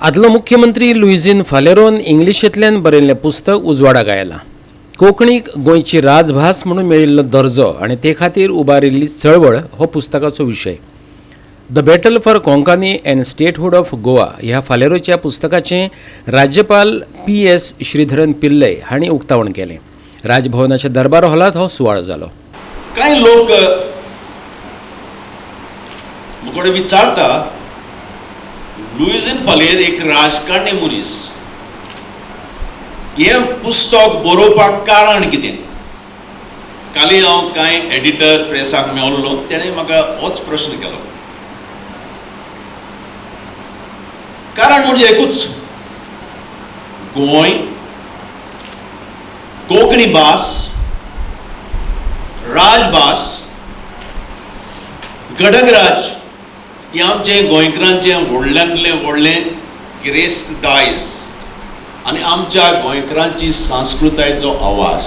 आदलो मुख्यमंत्री लुईझीन फालेरोन इंग्लिशेंतल्यान बरयल्लें पुस्तक उजवाडाक आयलां. कोंकणीक गोंयची राजभास म्हणून मेळिल्लो दर्जो आनी ते खातीर उबारिल्ली चळवळ हो पुस्तकाचो विशय. The battle for Konkani and statehood of Goa ह्या फालेरोच्या पुस्तकाचें राज्यपाल पी एस श्रीधरन पिल्लय हांणी उक्तावण केलें. राजभवनाच्या दरबार हॉलांत हो सुवाळो जालो. कांय लोक म्हजे विचारता, लुईझीन फालेर एक राजकारणी मनीस, हें पुस्तक बरोवपाक कारण कितें? काली हांव कांय एडिटर प्रेसाक मेवल्लो, तेणें म्हाका होच प्रश्न केलो. कारण म्हणजे एकूच, गोंय, कोंकणी भास, राजभास, गडगराज हें आमचें गोंयकारांचें व्हडल्यांतलें व्हडलें गिरेस्त दायज आनी आमच्या गोंयकारांची संस्कृतायेचो आवाज.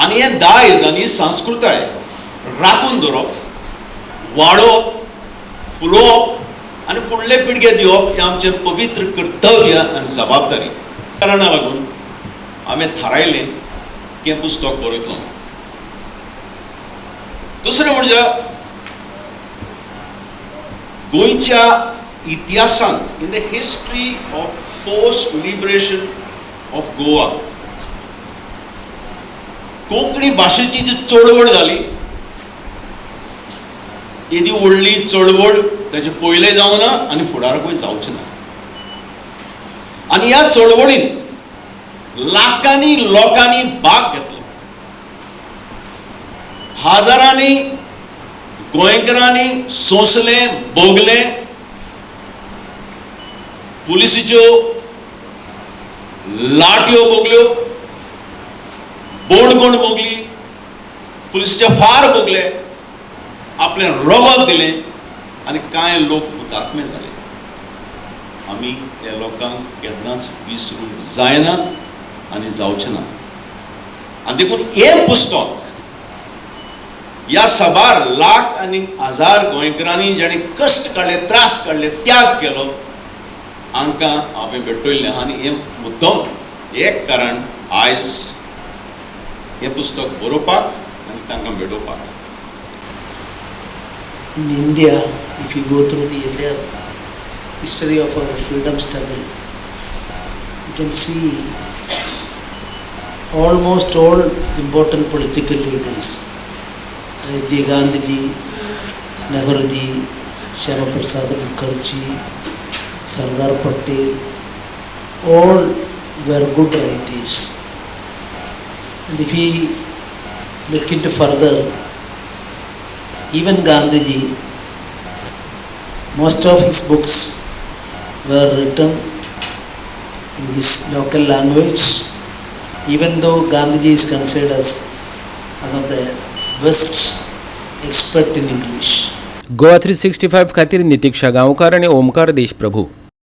आनी हें दायज आनी संस्कृताय राखून दवरप, वाडोवप, फुलोवप आनी फुडले पिळगे दिवप हें आमचें पवित्र कर्तव्य आनी जबाबदारी. कारणा लागून हांवें थारायलें की हें पुस्तक बरयतलो. दुसरें म्हणजे गोंयच्या इतिहासांत, in the history of post liberation of Goa, Konkani भाशेची जी चळवळ जाली, येदी व्हडली चळवळ ताचे पयलें जावना आनी फुडाराकूय जावचें ना. आनी ह्या चळवळींत लाखांनी लोकांनी भाग घेतलो, हजारांनी गोंयकारांनी सोंसलें, भोगलें, पुलिसीच्यो लाठयो भोगल्यो, बोणकोण भोगली, पुलिसीचे फार भोगले, आपलें रगत दिलें आनी कांय लोक हुतात्मे जाले. आमी ह्या लोकांक केन्नाच विसरूंक जायना आनी जावचें ना. आनी देखून हें पुस्तक ह्या साबार लाख आनी हजार गोंयकारांनी जाणें कश्ट काडले, त्रास काडले, त्याग केलो, हांकां हांवें भेटयल्लें. आनी हें मुद्दम एक कारण आयज हें पुस्तक बरोवपाक आनी तांकां भेटोवपाक. In India, if you go through the entire history of our freedom struggle, you can see almost all important political leaders, like the Gandhiji, Nehruji, Shyama Prasad Mukherjee, Sardar Patel, all were good writers. And if we look into further, even Gandhiji, most of his books were written in this local language, even though Gandhiji is considered as one of the best expert in English. Goa 365 खातीर नितिक्षा गांवकार आनी ओमकार देशप्रभू.